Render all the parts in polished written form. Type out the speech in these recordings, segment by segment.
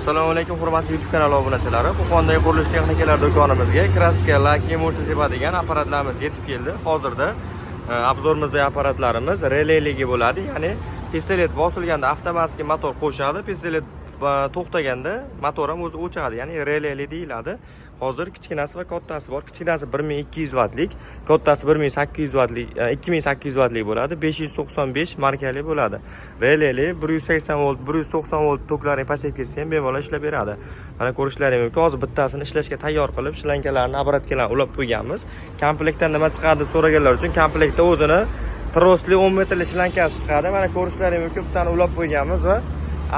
Assalomu alaykum, hurmatli YouTube kanali obunachilari. Qo'qondagi qurilish texnikalari do'konimizga краска, lak, emulsiya sepadigan apparatlarimiz yetib keldi. Hozirda обзор imizdagi apparatlarimiz releligi bo'ladi, ya'ni pistolet bosilganda avtomatik motor qo'shadi, pistolet to'xtaganda motor ham o'zi o'chadi, ya'ni releli deyiladi. Hozir kichkinasi va kattasi bor. Kichkinasi 1200 vatlik, kattasi 1800 vatlik, 2800 vatlik bo'ladi. 595 markali bo'ladi. Releli 180 volt, 190 volt toklaring pasayib ketsa ham bemalol ishlab beradi. Mana, ko'rishlaring mumkin. Hozir bittasini ishlashga tayyor qilib, shlankalarni, обратка larni ulab qo'yganmiz. Komplektdan nima chiqadi deb so'raganlar uchun komplektda o'zini trosli 10 metrli shlankasi chiqadi. Mana, ko'rishlaring mumkin, bittani ulab qo'yganmiz va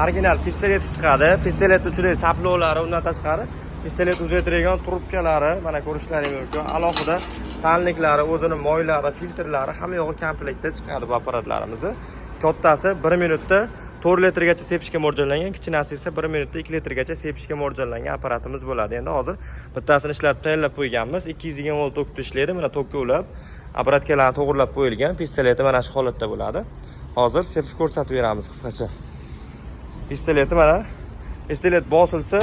original pistoleti chiqadi. Pistolet uchida saplovlari, undan tashqari pistolet uzaytiradigan trubkalari, mana, ko'rishlaring mumkin. Alohida сальник lari, o'zini moylari, filtrlari, hamma yog'i komplektda chiqadi bu apparatlarimizni. Kattasi 1 minutda 4 litrgacha sepishga mo'ljallangan, kichkinasi esa 1 minutda 2 litrgacha sepishga mo'ljallangan apparatimiz bo'ladi. Endi hozir bittasini ishlatib tayyorlab qo'yganmiz. 220 volt tokda ishlaydi. Mana, tokka ulab, обратка larni to'g'irlab qo'yilgan. Pistoleti mana shu holatda bo'ladi. Hozir sepib ko'rsatib beramiz qisqacha. Pistoleti mana, pistolet bosilsa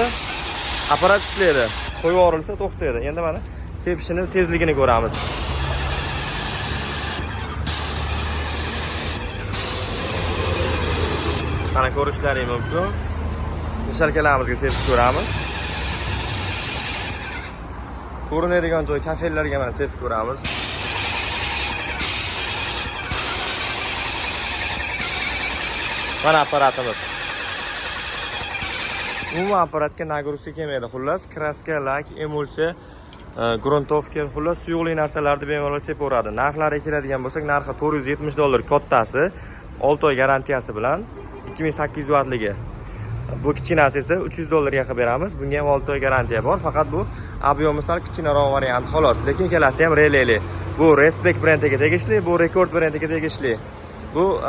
apparat ishlaydi, qo'yib yuborilsa to'xtaydi. Endi mana, sepishini tezligini ko'ramiz. Mana, ko'rishlaring mumkin. Мешалка larimizga sepib ko'ramiz. Ko'rinadigan joy, kafellarga mana sepib ko'ramiz. Mana apparatimiz. Umuman apparatga нагрузка kelmaydi. Xullas, краска, lak, emulsiya, грунтовка, xullas suyuqli narsalarni bemalol sepaveradi. Narxlariga keladigan bo'lsak, narxi 470 dollar kattasi, 6 oy garantiyasi bilan 2800 vatligi. Bu kichkinasi esa 300 dollarga qilib beramiz. Bunga ham 6 oy garantiya bor. Faqat bu объем i sal kichkinaroq variant xolos. Lekin ikkalasi ham releli. Bu Respect brendiga tegishli, bu Record brendiga tegishli. Bu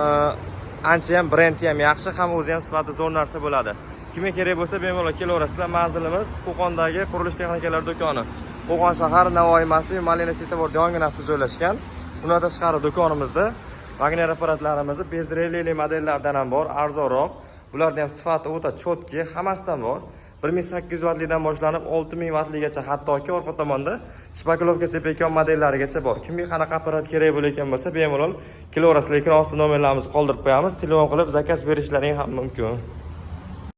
ancha ham brendi ham yaxshi, ham o'zi ham sifati zo'r narsa bo'ladi. Kimga kerak bo'lsa, bemalol kelaverasizlar. Manzilimiz Qo'qondagi qurilish texnikalari do'koni. Qo'qon shahar, Navoiy massivi, Malina svetofor yonginasida joylashgan. Undan tashqari do'konimizda Wagner apparatlarimizni без releli modellardan ham bor, arzonroq. Bularni ham sifati o'ta чёткий, hammasidan bor. 1800 vatlidan boshlanib 6000 vatligacha, hattoki orqa tomonda шпаклёвка sepayotgan modellarigacha bor. Kimga qanaqa apparat kerak bo'layotgan bo'lsa, bemalol kelaverasizlar. Ekran ostida nomerlarimizni qoldirib qo'yamiz. Telefon qilib заказ berishlaring ham mumkin.